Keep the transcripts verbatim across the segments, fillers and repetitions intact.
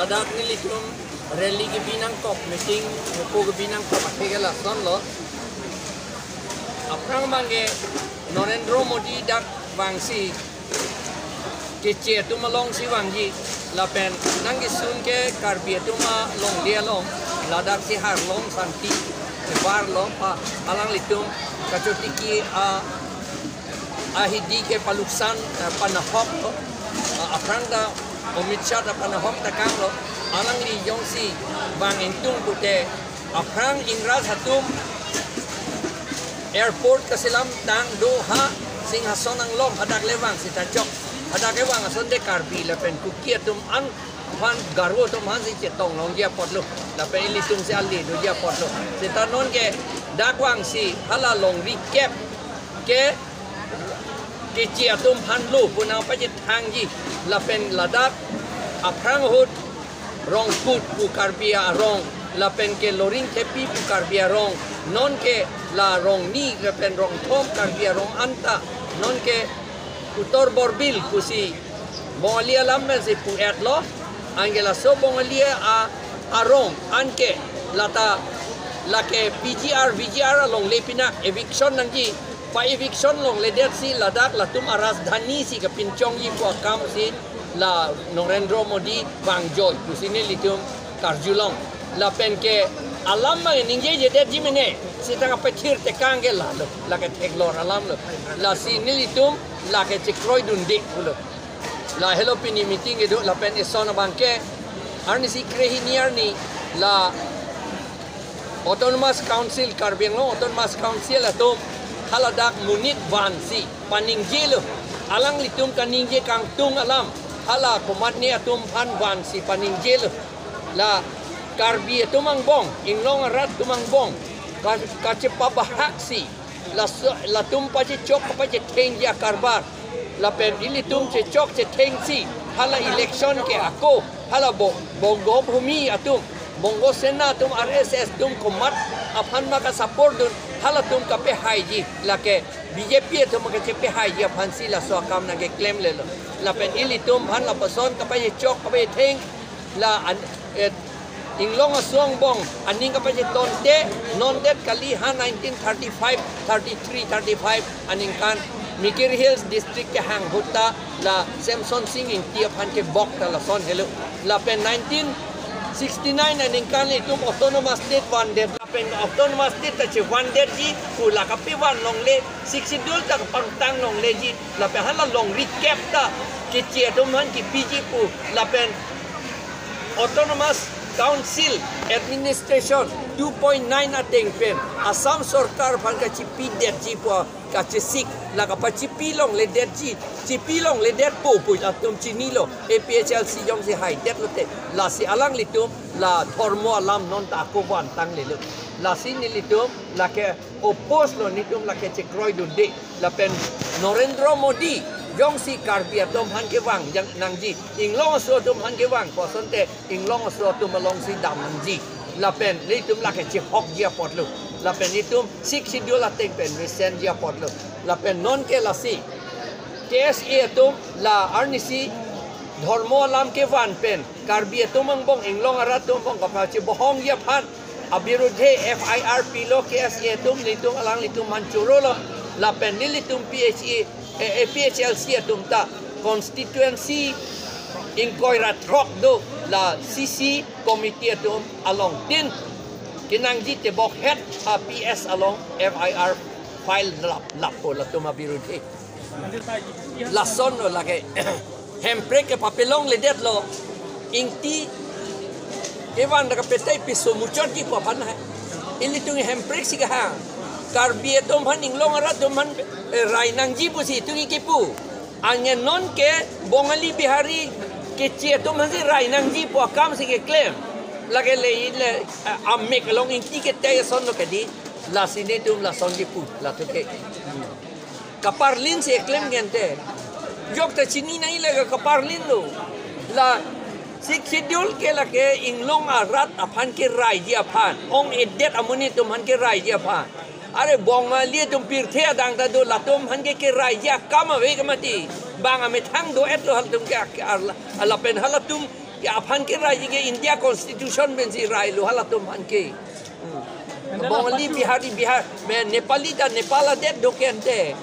Dak nelitum rally kebi nangkok, meeting kepo kebi nangkok akheke lasonlo. Aphrang abangke Narendra Modi dak vangsi Keche atum alongsi vangji, lapen nangkesun ke Karbi atum alongle along, ladak si Harlong Sangti kebarlo, pa alanglitum kachotiki a ahidi ke paluksan, eh, panahok lo. Ah, aphrang ta Amit Shah ta panahok ta kanglo, alangli jongsi vang ingtung pute, aphrang Ingras atum airport kaselam tang do ha Singhason anglong, hadak le vang seta chok. Hadak le vang asonte Karbi lapen Kuki atum an aphan, Garo atum aphansi chetong longji apotlo. Lapen ilitum si ale doji apotlo. Seta nonke dak vangsi hala longri kep ke Keche atum aphan lo pu nangpachethangji, lapen ladak aphrang ahut Rongkut pu Karbi arong, lapen ke Loringthepi pu Karbi arong, nonke la Rongni lapen Rongthom Karbi arong anta, nonke Uttar Borbil pusi Bongali alam pensi pu-etlo, anke laso Bongali a arong anke lata lake P G R, V G R alongle pinak eviction nangji, pa eviction longledetsi ladak latum arajdhani si kapinchongji pu akamsi la Narendra Modi vangjoi pusi nelitum karjulong. Lapen ke alam abang ningjejedetji mene, seta kapathir tekang ke lalo, lake theklor alamlo. Lasi nelitum lake chekroidunde pulo. Lahelo pini meeting kedo, lapen eson abangke arnisi krehini arni la Autonomous Council, Karbi Anglong Autonomous Council atum haladak monit vansi paningjelo. Alanglitum kaningje kangtung alam hala komatne atum aphan vansi paningjelo. La Karbi atum angbong, Inglong arat atum angbong ka, kachepabahaksi laso, latum pachechok kapachethengji akarbar. Lapen ilitum chechok chethengsi hala election ke ako hala bo, Bongo Bhumi atum, Bongo Sena atum, R S S atum komat aphan ma kasupport dun, halatum kapehaiji, lake B J P atum kachepehaiji aphansi laso akam nangkeklemlelo. Lapen ilitum aphan lapuson kapachechok kapachetheng, la an, eh, Inglong aso angbong aning kapachetonte, nondet kali ha nineteen thirty-five, thirty-three, thirty-five aningkan Mikir Hills District kehang ahut ta la Semson Sing Ingti aphan kebok ta lason helo. Lapen nineteen sixty-nine aningkan itum Autonomous State vandet, lapen Autonomous State ta chevandetji pu la kapevan longle, Sixth Schedule ta kapangtang longleji, lapen hala longri kep ta Keche atum aphan kipiji pu, lapen Autonomous Council Administration two point nine ateng pen Assam Sorkar aphan kachipidetji pu kachesik, la kapachipi longledetji, chipi longledetpo pu latum chinilo, A P H L C jongsi haidetlote, lasi alanglitum la dhormo alam non ta ako vantanglelo. Lasi nelitum lake oppose lo, nelitum lake chekroidunde. Lapen Narendra Modi jongsi Karbi atum aphan kevang jang nangji, Inglong aso atum aphan kevang kosonte Inglong aso atum alongsi dam nangji. Lapen nelitum lake chehokji apotlo. Lapen itum Sixth Schedule ateng pen mesenji apotlo. Lapen nonke lasi K S A atum la arnisi dhormo alam kevan pen Karbi atum angbong, Inglong arat atum angbong kapachebohongji aphan abirudhe F I R pilo K S A atum, nelitum alanglitum aphan chorolo. Lapen nelitum P H A, eh, A P H L C atum ta constituency ingkoi ra throk do, la C C committee atum along tin kenangji tebok het a P S along F I R file lap, lappo latum abirudhe. Lasonlo lake. Hemprek ke papelongledetlo. Ingti kevan dak petai piso muchotji pu aphan hai. Ilitum Hemprek si kahang. Karbi atum aphan, Inglong arat atum aphan, eh, rai nangji pusi itum kepu. Anke nonke Bongali, Bihari, Keche atum aphansi rai nangji pu akamsi keklem. Lake le, le, eh, amek along ingti ketai asonlo kedi. Lasi nelitum lason kepu, latum ke. Kaparlinsi eklem gente. Jok ta chini nangji lake kaparlinlo. La Sixth Schedule ke lake Inglong arat aphan keraiji aphan, ong-edet amonit atum aphan keraiji aphan. Are Bongali atum pirthe adang ta do, latum aphan ke keraiji akam ave ke mati. Bang amethang do-etlo halatum ke, ke arla, lapen halatum Aphan ke rai ke India Constitution pensi rai lo halatum aphan ke. Bengali, Bihari, Bihar, me Nepali ta Nepal adet do ke ante.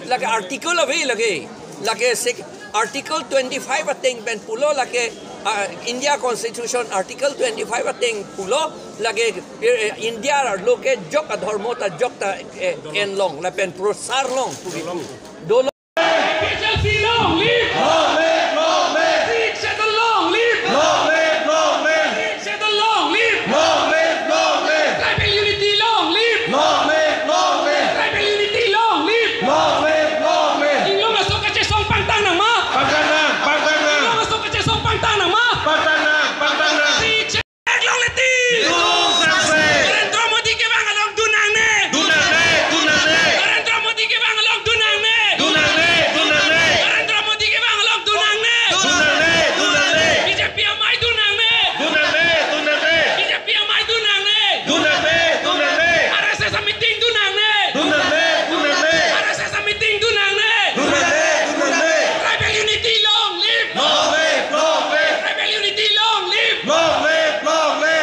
Lake article ave lake. Lake sec-, Article twenty-five ateng pen pulo lake, ah, India Constitution Article twenty-five ateng pulo lake, eh, India arlo ke jok adhormo ta jok ta, eh, en long lapen prosar long pulo.